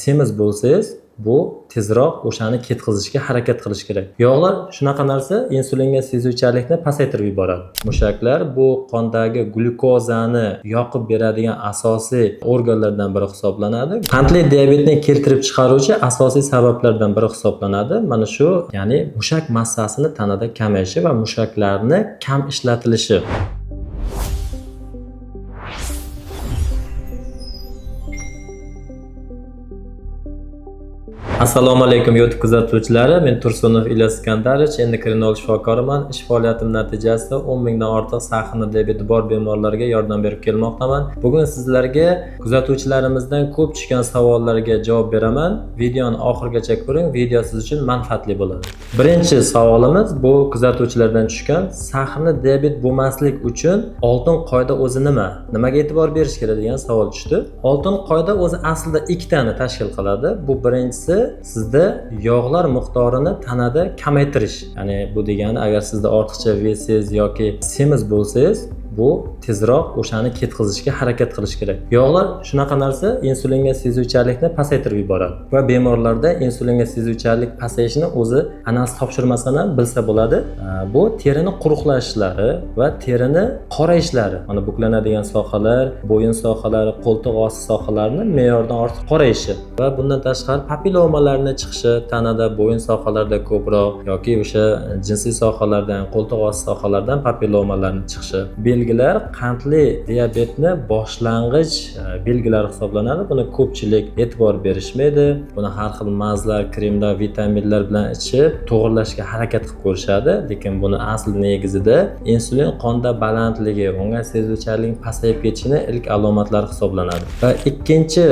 Semiz bo'lsangiz, bu tezroq o'shani ketkazishga harakat qilish kerak. Yog'lar shunaqa narsa, insulinga sezuvchanlikni pasaytirib yuboradi. Mushaklar bu qondagi glyukozani yoqib beradigan asosiy organlardan biri hisoblanadi. Qandli diabetni keltirib chiqaruvchi asosiy sabablardan biri hisoblanadi. Mana shu, ya'ni mushak massasini tanada kamayishi va mushaklarni kam ishlatilishi. Assalomu alaykum YouTube kuzatuvchilari. Men Tursunov Ilyas Iskandarovich, endokrinolog shifokoriman. Ish faoliyatim natijasida 10 mingdan ortiq saxni diabeti bor bemorlarga yordam berib kelmoqdaman. Bugun sizlarga kuzatuvchilarimizdan ko'p tushgan savollarga javob beraman. Videoni oxirigacha ko'ring, video siz uchun manfaatli bo'ladi. Birinchi savolimiz bu kuzatuvchilardan tushgan: saxni diabet bo'lmaslik uchun oltin qoida o'zi nima? Nimaga e'tibor berish kerak degan savol tushdi. Oltin qoida o'zi aslida ikkitani tashkil qiladi. Bu birinchisi, sizda yog'lar miqdorini tanada kamaytirish. Ya'ni bu degani, agar sizda ortiqcha vesingiz yoki semiz bo'lsangiz, bu tezroq o'shani ketkazishga harakat qilish kerak. Yog'lar shunaqa narsa, insulinga sezuvchanlikni pasaytirib yuboradi va bemorlarda insulinga sezuvchanlik pasayishini o'zi analiz topshirmasan ham bilsa bo'ladi. Bu terini quruqlashishlari va terini qorayishlari, mana buklanadigan sohalar, bo'yin sohalari, qo'ltiq osti sohalarini me'yordan ortiq qorayishi va bundan tashqari papillomalarni chiqishi tanada, bo'yin sohalarida ko'proq yoki o'sha jinsiy sohalardan, qo'ltiq osti sohalardan papillomalarni chiqishi. Belgilar qandli diabetni boshlang'ich belgilari hisoblanadi. Buni ko'pchilik e'tibor berishmaydi. Buni har xil mazlar, kremlar, vitaminlar bilan ichib to'g'irlashga harakat qilib ko'rishadi, lekin buni asl negizida insulin qonda balandligi, unga sezuvchanlik pasayib ketishini ilk alomatlari hisoblanadi. Va ikkinchi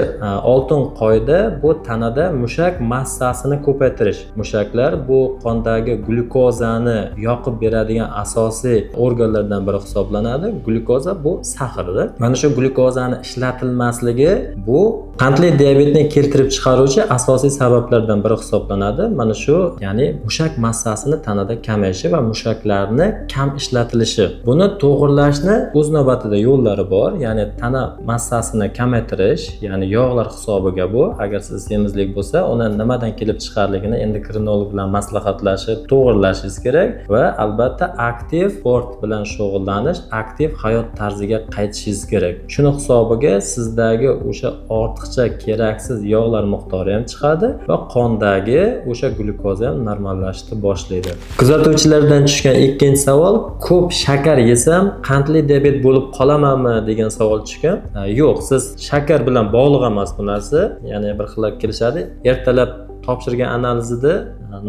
oltin qoida bu tanada mushak massasini ko'paytirish. Mushaklar bu qondagi glyukozani yoqib beradigan asosiy organlardan biri hisoblanadi. Glyukoza bu saxarda. Mana shu glyukozani ishlatilmasligi bu qandli diabetni keltirib chiqaruvchi asosiy sabablardan biri hisoblanadi. Mana shu, ya'ni mushak massasini tanada kamayishi va mushaklarni kam ishlatilishi. Buni to'g'irlashni o'z navbatida yo'llari bor. Ya'ni tana massasini kamaytirish, ya'ni yog'lar hisobiga bu. Agar siz semizlik bo'lsa, uni nimadan kelib chiqarligini endokrinolog bilan maslahatlashib to'g'irlashingiz kerak va albatta aktiv sport bilan shug'ullanish, aktiv hayot tarziga qaytishingiz kerak. Shuni hisobiga sizdagi o'sha ortiqcha keraksiz yog'lar miqdori ham chiqadi va qondagi o'sha glyukoza ham normallashishni boshlaydi. Kuzatuvchilardan tushgan ikkinchi savol: ko'p shakar yesam qandli diabet bo'lib qolamanmi degan savol tushgan. Yo'q, siz shakar bilan bog'liq emas bu narsa. Ya'ni bir xillar kelishadi. Ertalab topshirgan analizida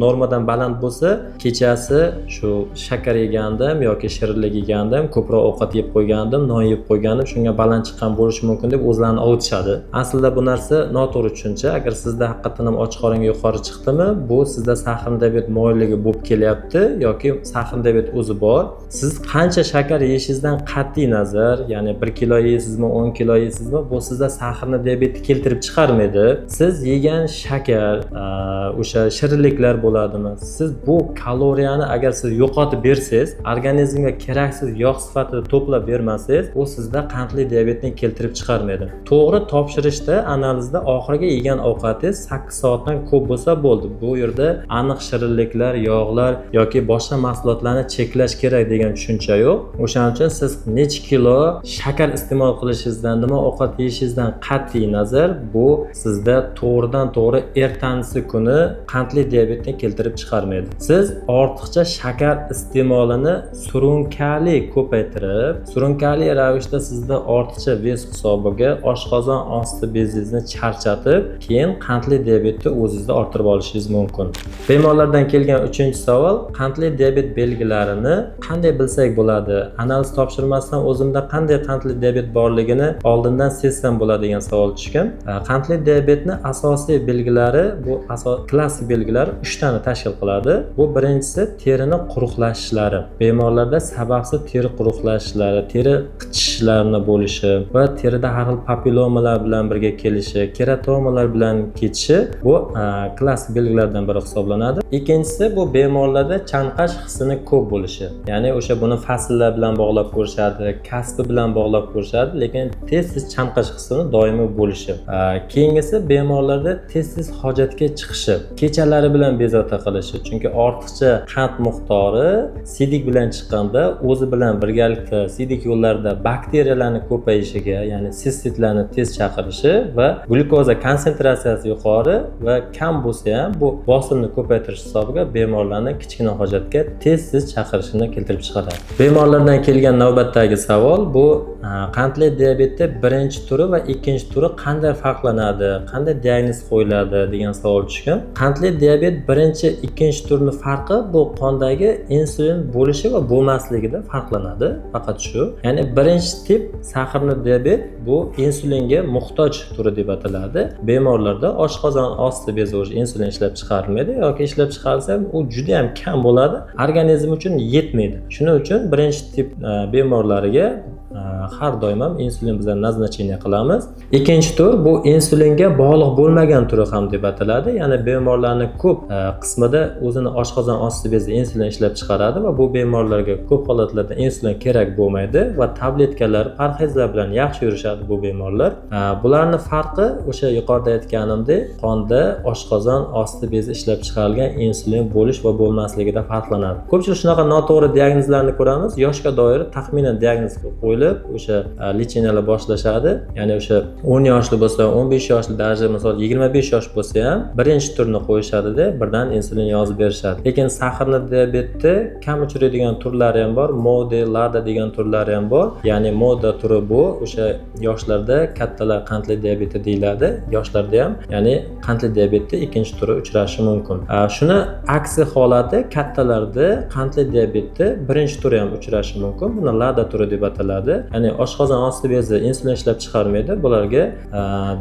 normadan baland bo'lsa, kechasi shu shakar yegandim yoki shirinlik yegandim, ko'proq ovqat yeb qo'ygandim, non yeb qo'ygandim, shunga baland chiqqan bo'lishi mumkin deb o'zlarini ovutishadi. Aslida bu narsa noto'g'ri tushuncha. Agar sizda haqiqatdan ham och qoringa yuqori chiqdimi, bu sizda saxar diabet moyilligi bo'lib kelyapti yoki saxar diabet o'zi bor. Siz qancha shakar yeyishingizdan qat'iy nazar, ya'ni 1 kilo yeysizmi, 10 kilo yeysizmi, bu sizda saxar diabetni keltirib chiqarmaydi. Siz yegan shakar, o'sha shirinliklar bo'ladimi? Siz bu kaloriyani agar siz yo'qotib bersangiz, organizmga keraksiz yog' sifatida to'plab bermasangiz, u sizda qandli diabetni keltirib chiqarmaydi. To'g'ri topshirishda analizda oxirgi yegan ovqatingiz 8 soatdan ko'p bo'lsa bo'ldi. Bu yerda aniq shirinliklar, yog'lar yoki boshqa mahsulotlarni cheklash kerak degan tushuncha yo'q. O'shaning uchun siz necha kilo shakar iste'mol qilishingizdan, nima ovqat yeyishingizdan qat'iy nazar, bu sizda to'g'ridan to'g'ri ertansi kuni qandli diabetni keltirib chiqarmaydi. Siz ortiqcha shakar iste'molini surunkali ko'paytirib, surunkali ravishda sizda ortiqcha vес hisobiga oshqozon osti bezingizni charchatib, keyin qandli diabetni o'zingizda orttirib olishingiz mumkin. Bemorlardan kelgan uchinchi savol: qandli diabet belgilarini qanday bilsak bo'ladi? Analiz topshirmasdan o'zimda qanday qandli diabet borligini oldindan sezsam bo'ladi degan savol tushgan. Qandli diabetni asosiy belgilari bu klassik belgilar 3 tani tashkil qiladi. Bu birinchisi terini quruqlashishlari. Bemorlarda sababsiz teri quruqlashishlari, teri qichishlarini bo'lishi va terida har xil papillomalar bilan birga kelishi, keratomalar bilan ketishi bu klassik belgilardan biri hisoblanadi. Ikkinchisi bu bemorlarda chanqash hissini ko'p bo'lishi. Ya'ni o'sha buni fasllar bilan bog'lab ko'rishadi, kasbi bilan bog'lab ko'rishadi, lekin tez-tez chanqash hissini doimiy bo'lishi. Keyingisi bemorlarda tez-tez hojatga chiqishi, kechalari bilan bezovta qilishi, chunki ortiqcha qand miqdori siydik bilan chiqqanda o'zi bilan birgalikda siydik yo'llarida bakteriyalarni ko'payishiga, ya'ni sistitlarni tez chaqirishi va glyukoza konsentratsiyasi yuqori va kam bo'lsa ham bu bosimni ko'paytirish hisobiga bemorlarni kichkina hojatga tez-tez chaqirishini keltirib chiqaradi. Bemorlardan kelgan navbatdagi savol bu qandli diabetda birinchi turi va ikkinchi turi qanday farqlanadi, qanday diagnoz qo'yiladi degan savol tushgan. Qandli diabet birinchi, ikkinchi turini farqi bu qondagi insulin bo'lishi va bo'lmasligida farqlanadi. Faqat shu. Ya'ni birinchi tip сахарный diabet bu insulinga muhtoj turi deb ataladi. Bemorlarda oshqozon osti bezi уже insulin ishlab chiqarilmaydi yoki ishlab chiqarilsa ham u juda ham kam bo'ladi, organizm uchun yetmaydi. Shuning uchun birinchi tip bemorlariga har doim ham insulin bizlar назначение qilamiz. Ikkinchi tur bu insulinga bog'liq bo'lmagan turi ham deb ataladi. Ya'ni bemorlarni ko'p qismida o'zini oshqozon osti bezi insulin ishlab chiqaradi va bu bemorlarga ko'p holatlarda insulin kerak bo'lmaydi va tabletkalar, parhezlar bilan yaxshi yurishadi bu bemorlar. Bularni farqi o'sha yuqorida aytganimdek, qonda oshqozon osti bezi ishlab chiqarilgan insulin bo'lish va bo'lmasligida farqlanadi. Ko'pchilik shunaqa noto'g'ri diagnozlarni ko'ramiz. Yoshga doir taxminan diagnoz qo'yilib, o'sha лечения lar boshlashadi. Ya'ni o'sha 10 yoshli bo'lsa, 15 yoshli, даже misol 25 yosh bo'lsa ham birinchi turni qo'yishadida, birdan insulin yozib berishadi. Lekin сахарный diabetda kam uchraydigan turlari ham bor, MODY, LADA degan turlari ham bor. Ya'ni MODY turi bu o'sha yoshlarda kattalar qandli diabeti deyiladi. Yoshlarda ham, ya'ni qandli diabetda ikkinchi turi uchrashi mumkin. Shuni aksi holati kattalarda qandli diabetda birinchi turi ham uchrashi mumkin. Buni LADA turi deb ataladi. Ya'ni oshqozon osti bezi insulin ishlab chiqarmaydi. Bularga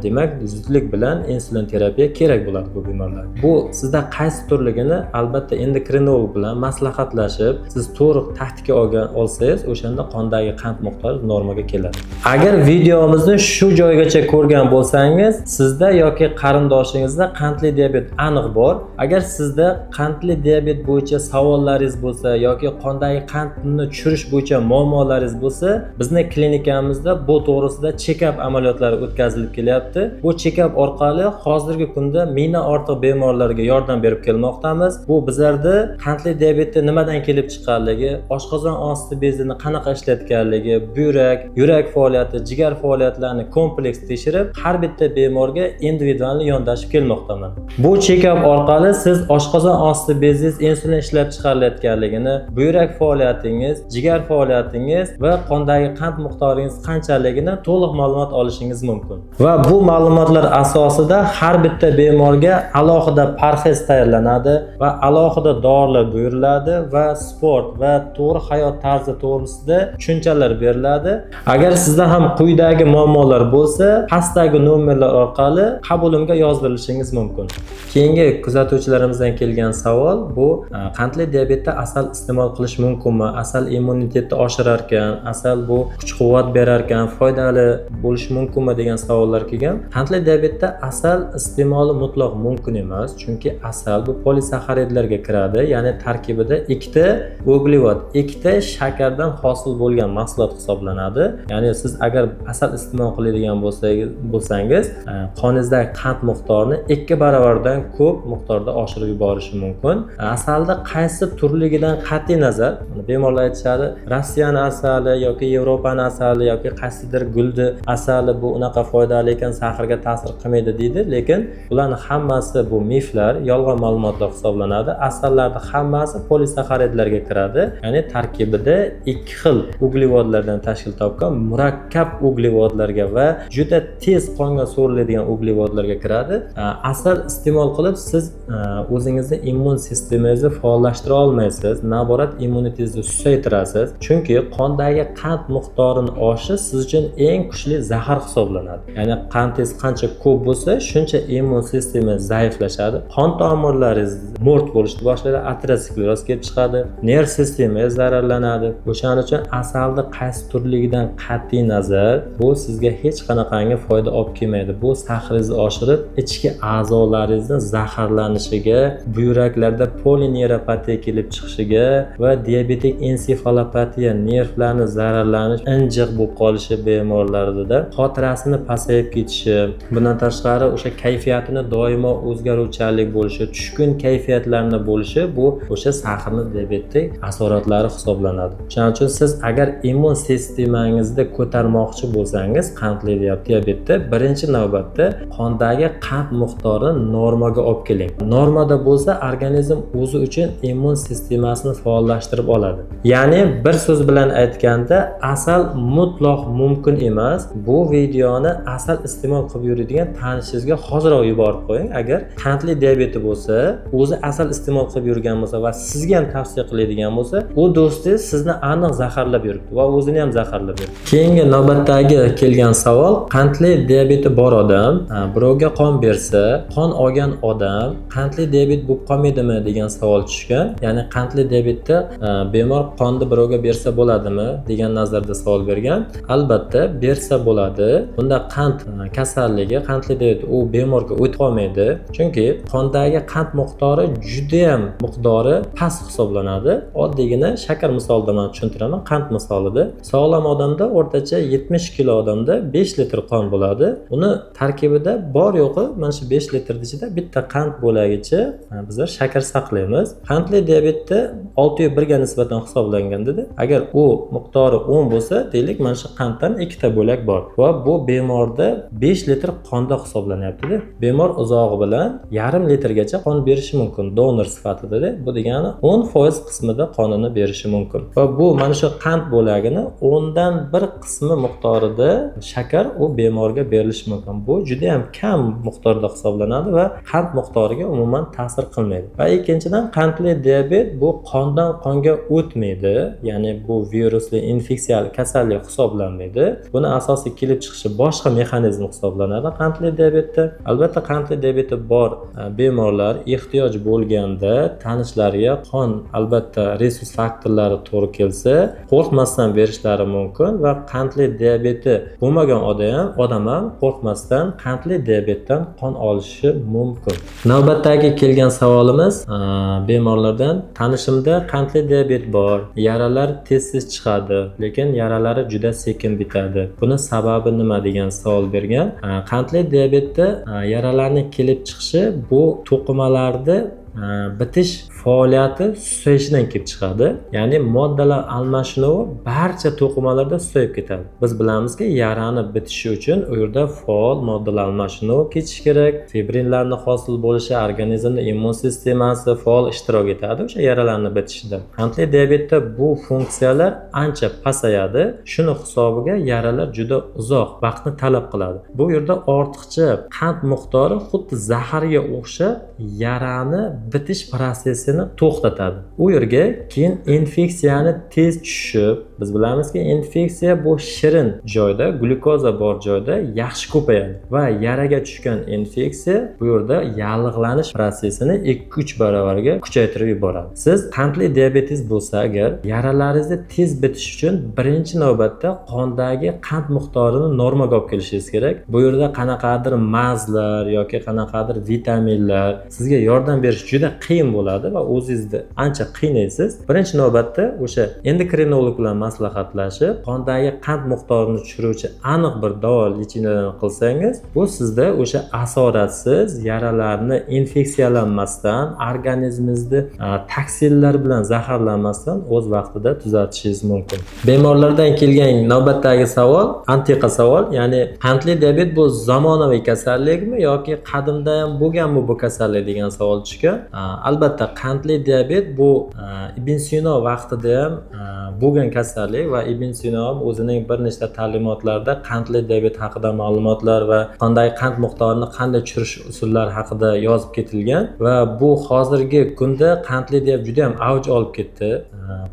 demak zudlik bilan insulin terapiya kerak bo'ladi bu bemorlarga. Bu sizda qaysi turligini albatta endokrinolog bilan maslahatlashib, siz to'g'ri taktika olsangiz, o'shanda qondagi qand miqdori normaga keladi. Agar videomizni shu joygacha ko'rgan bo'lsangiz, sizda yoki qarindoshingizda qandli diabet aniq bor. Agar sizda qandli diabet bo'yicha savollaringiz bo'lsa yoki qondagi qandni tushirish bo'yicha muammolaringiz bo'lsa, bizni klinikamizda bu to'g'risida check-up amaliyotlari o'tkazilib kelyapti. Bu check-up orqali hozirgi kunda mingdan ortiq bemorlarga yordam berib kelmoqdamiz. Bu bizlarda qandli diabetni nimadan kelib chiqqanligi, oshqozon osti bezini qanaqa ishlatganligi, buyrak, yurak faoliyati, jigar faoliyatlarini kompleks tekshirib, har bitta bemorga individual yondashib kelmoqdaman. Bu check-up orqali siz oshqozon osti bezingiz insulin ishlab chiqarilayotganligini, buyrak faoliyatingiz, jigar faoliyatingiz va qondagi qand miqdoringiz qanchaligini to'liq ma'lumot olishingiz mumkin. Va bu ma'lumotlar asosida har bitta bemorga alohida parhez tayyorlanadi va alohida dorilar buyuriladi va sport va to'g'ri hayot tarzi to'g'risida tushunchalar beriladi. Agar sizda ham quyidagi muammolar bo'lsa, pastdagi nomerlar orqali qabulimga yozdirishingiz mumkin. Keyingi kuzatuvchilarimizdan kelgan savol bu qandli diabetda asal iste'mol qilish mumkinmi? Asal immunitetni oshirar ekan, asal bu kuch-quvvat berar ekan, foydali bo'lishi mumkinmi degan savollar kelgan. Qandli diabetda asal iste'moli mutlaq mumkin emas, chunki asal bu polisaxaridlarga kiradi, ya'ni tarkibida ikkita uglevod, ikkita shakardan hosil bo'lgan mahsulot hisoblanadi. Ya'ni siz agar asal iste'mol qiladigan bo'lsangiz, qoningizdagi qand miqdorini 2 barobardan ko'p miqdorda oshirib yuborishi mumkin. Asalda qaysi turligidan qat'iy nazar, mana bemorlar aytishadi, Rossiyani asali yoki Yevropani asali yoki qaysidir gulni asali bu unaqa foydali ekan, сахар ga ta'sir qilmaydi deydi, lekin bularni hammasi bu miflar, yolg'on ma'lumotlar hisoblanadi. Asallarni hammasi polisaxaridlarga kiradi, ya'ni tarkibida ikki xil uglevodlardan tashkil topgan murakkab uglevodlarga va juda tez qonga so'riladigan uglevodlarga kiradi. Asal iste'mol qilib siz o'zingizni immun sistemangizni faollashtira olmaysiz, naborat immunitetingizni susaytirasiz, chunki qondagi qand miqdorini oshish siz uchun eng kuchli zahar hisoblanadi. Ya'ni qandingiz qancha ko'p bo'lsa, shuncha immun sistemangiz zaiflashadi. Qon tomiringiz Tomirlaringiz mo'rt bo'lishni boshlaydi, ateroskleroz kelib chiqadi, nerv sistemangiz zararlanadi. O'shaning uchun asalni qaysi turligidan qat'iy nazar, bu sizga hech qanaqangi foyda olib kelmaydi. Bu saxringizni oshirib, ichki a'zolaringizni zaharlanishiga, buyraklarda polineyropatiya kelib chiqishiga va diabetik ensefalopatiya, nervlarni zararlanish, injiq bo'lib qolishi bemorlarda, xotirasini pasayib ketishi, bundan tashqari o'sha kayfiyatini doimo o'zgaruvchanlik bo'lishi, tushkun kayfiyatlarni bo'lishi, bu o'sha сахарный diabetning asoratlari hisoblanadi. Shuning uchun siz agar immun sistemangizni ko'tarmoqchi bo'lsangiz, qandli diabetda birinchi navbatda qondagi qand miqdorini normaga olib keling. Normada bo'lsa, organizm o'zi uchun immun sistemasini faollashtirib oladi. Ya'ni bir so'z bilan aytganda, asal mutlaq mumkin emas. Bu videoni asal iste'mol qilib yuradigan tanishingizga hoziroq yuborib qo'ying. Agar qandli diabeti bo'lsa, o'zi asal iste'mol qilib yurgan bo'lsa va sizga ham tavsiya qiladigan bo'lsa, u do'stingiz sizni aniq zaharlab yuribdi va o'zini ham zaharlab yuribdi. Keyingi navbatdagi kelgan savol: qandli diabeti bor odam birovga qon bersa, qon olgan odam qandli diabet bo'lib qolmaydimi degan savol tushgan. Ya'ni qandli diabetda bemor qonni birovga bersa bo'ladimi degan nazarda savol bergan. Albatta bersa bo'ladi. Bunda qand kasalligi, qandli diabet u bemorga o'tib qolmaydi. Chunki qondagi qand miqdori judayam miqdori past hisoblanadi. Oddiygina shakar misolida man tushuntiraman, qand misolida. Sog'lom odamda o'rtacha 70 kilo odamda 5 litr qon bo'ladi. Uni tarkibida bor yo'g'i mana shu 5 litrni ichida bitta qand bo'lagicha bizlar shakar saqlaymiz. Qandli diabetda 6.1 ga nisbatan hisoblanganda, agar u miqdori 10 bo'lsa, deylik, mana shu qanddan ikkita bo'lak bor va bu bemorda 5 litr qonda hisoblanyapti. Bemor uzog'i bilan yarim litrgacha qon berishi mumkin donor sifatida. Bu degani 10% qismida qonini berishi mumkin va bu mana shu qand bo'lagini 1/10 qismi miqdorida shakar u bemorga berilishi mumkin. Bu juda ham kam miqdorda hisoblanadi va qand miqdoriga umuman ta'sir qilmaydi. Va ikkinchidan, qandli diabet bu qondan qonga o'tmaydi, ya'ni bu virusli infeksiyali kasallik hisoblanmaydi. Buni asosiy kelib chiqishi boshqa mexanizm hisoblanadi qandli diabetda. Albatta qandli diabeti bor bemorlar ehtiyoj bo'lganda tanishlariga qon, albatta resus faktorlari to'g'ri kelsa, qo'rqmasdan berishlari mumkin va qandli diabeti bo'lmagan odam ham qo'rqmasdan qandli diabetdan qon olishi mumkin. Navbatdagi kelgan savolimiz bemorlardan: tanishimda qandli diabet bor, yaralar tez-tez chiqadi, lekin yaralari juda sekin bitadi. Buni sababi nima degan savol bergan. Qandli diabetda yaralarning kelib chiqishi bu to'qimalarni bitish faoliyati susayishidan kelib chiqadi. Ya'ni moddalar almashinuvi barcha to'qimalarda susayib ketadi. Biz bilamizki, yarani bitishi uchun u yerda faol moddalar almashinuvi kechishi kerak, fibrinlarni hosil bo'lishi, organizmni immun sistemasi faol ishtirok etadi o'sha yaralarni bitishida. Qandli diabetda bu funksiyalar ancha pasayadi. Shuni hisobiga yaralar juda uzoq vaqtni talab qiladi. Bu yerda ortiqcha qand miqdori xuddi zaharga o'xshab yarani bitish prosesini to'xtatadi. U yerga keyin infeksiyani tez tushib, biz bilamizki, infeksiya bu shirin joyda, glyukoza bor joyda yaxshi ko'payadi va yaraga tushgan infeksiya bu yerda yallig'lanish prosesini 2-3 barobarga kuchaytirib yuboradi. Siz qandli diabetingiz bo'lsa agar, yaralaringizni tez bitishi uchun birinchi navbatda qondagi qand miqdorini normaga olib kelishingiz kerak. Bu yerda qanaqadir mazlar yoki qanaqadir vitaminlar sizga yordam berish juda qiyin bo'ladi va o'zingizni ancha qiynaysiz. Birinchi navbatda o'sha endokrinolog bilan maslahatlashib, qondagi qand miqdorini tushiruvchi aniq bir davo лечение larni qilsangiz, bu sizda o'sha asoratsiz yaralarni infeksiyalanmasdan, organizmingizni toksinlar bilan zaharlanmasdan o'z vaqtida tuzatishingiz mumkin. Bemorlardan kelgan navbatdagi savol antiqa savol, ya'ni qandli diabet bu zamonaviy kasallikmi yoki qadimda ham bo'lganmi bu kasallik degan savol tushgan. Albatta qandli diabet bu Ibn Sino vaqtida ham Bo'lgan kasallik va Ibn Sino ham o'zining bir nechta ta'limotlarida qandli diabet haqida ma'lumotlar va qandagi qand miqdorini qanday tushirish usullari haqida yozib ketilgan va bu hozirgi kunda qandli diabet juda ham avj olib ketdi.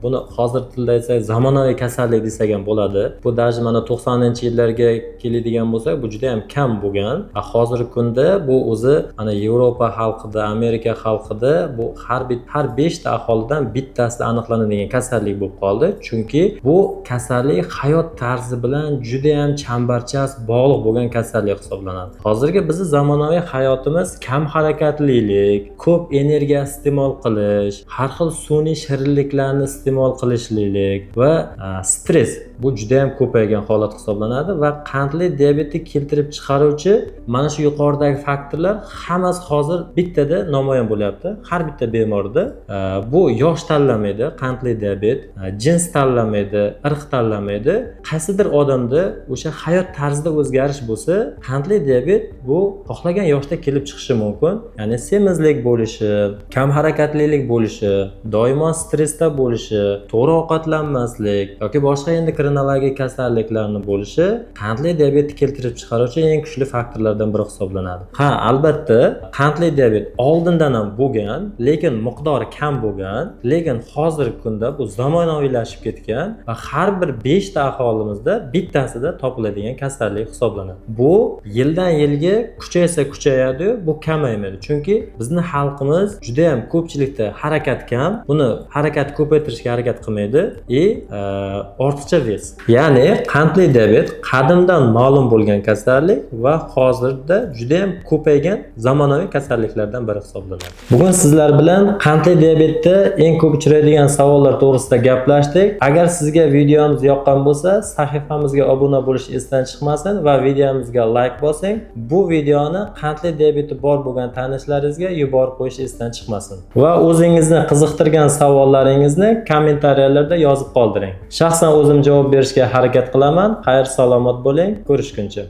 Buni hozir tilda aytsak, zamonaviy kasallik desak ham bo'ladi. Bu даже mana 90-yillarga keladigan bo'lsak, bu juda ham kam bo'lgan. Hozirgi kunda bu o'zi mana Yevropa xalqida, Amerika xalqida bu har 5 ta aholidan bittasida aniqlanadigan kasallik bo'lib qoldi. Chunki bu kasallik hayot tarzi bilan juda ham chambarchas bog'liq bo'lgan kasallik hisoblanadi. Hozirgi bizni zamonaviy hayotimiz kam harakatlilik, ko'p energiya iste'mol qilish, har xil sun'iy shirinliklarni iste'mol qilishlik va stress, bu juda ham ko'paygan holat hisoblanadi va qandli diabetni keltirib chiqaruvchi mana shu yuqoridagi faktorlar hammasi hozir bittada namoyon bo'lyapti har bitta bemorda. Bu yosh tanlamaydi qandli diabet, jins tanlamaydi, irq tanlamaydi. Qaysidir odamda o'sha hayot tarzida o'zgarish bo'lsa, qandli diabet bu xohlagan yoshda kelib chiqishi mumkin. Ya'ni semizlik bo'lishi, kam harakatlilik bo'lishi, doimo stressda bo'lishi, to'g'ri ovqatlanmaslik yoki boshqa endokrinologik kasalliklarni bo'lishi qandli diabetni keltirib chiqaruvchi eng kuchli faktorlardan biri hisoblanadi. Ha, albatta, qandli diabet oldindan ham bo'lgan, lekin miqdori kam bo'lgan, lekin hozirgi kunda bu zamonaviylashib ketgan va har bir 5 ta aholimizda bittasida topiladigan kasallik hisoblanadi. Bu yildan yilga kuchaysa kuchayadi, bu kamaymaydi. Chunki bizni xalqimiz juda ham ko'pchilikda harakat kam, buni harakat ko'paytirishga harakat qilmaydi и ortiqcha вес. Ya'ni qandli diabet qadimdan ma'lum bo'lgan kasallik va hozirda juda ham ko'paygan zamonaviy kasalliklardan biri hisoblanadi. Bugun sizlar bilan qandli diabetda eng ko'p uchraydigan savollar to'g'risida gaplashdik. Agar sizga videomiz yoqqan bo'lsa, sahifamizga obuna bo'lish esdan chiqmasin va videomizga layk bosing. Bu videoni qandli diabeti bor bo'lgan tanishlaringizga yuborib qo'yish esdan chiqmasin. Va o'zingizni qiziqtirgan savollaringizni kommentariyalarda yozib qoldiring. Shaxsan o'zim javob berishga harakat qilaman. Xayr, salomat bo'ling. Ko'rishguncha.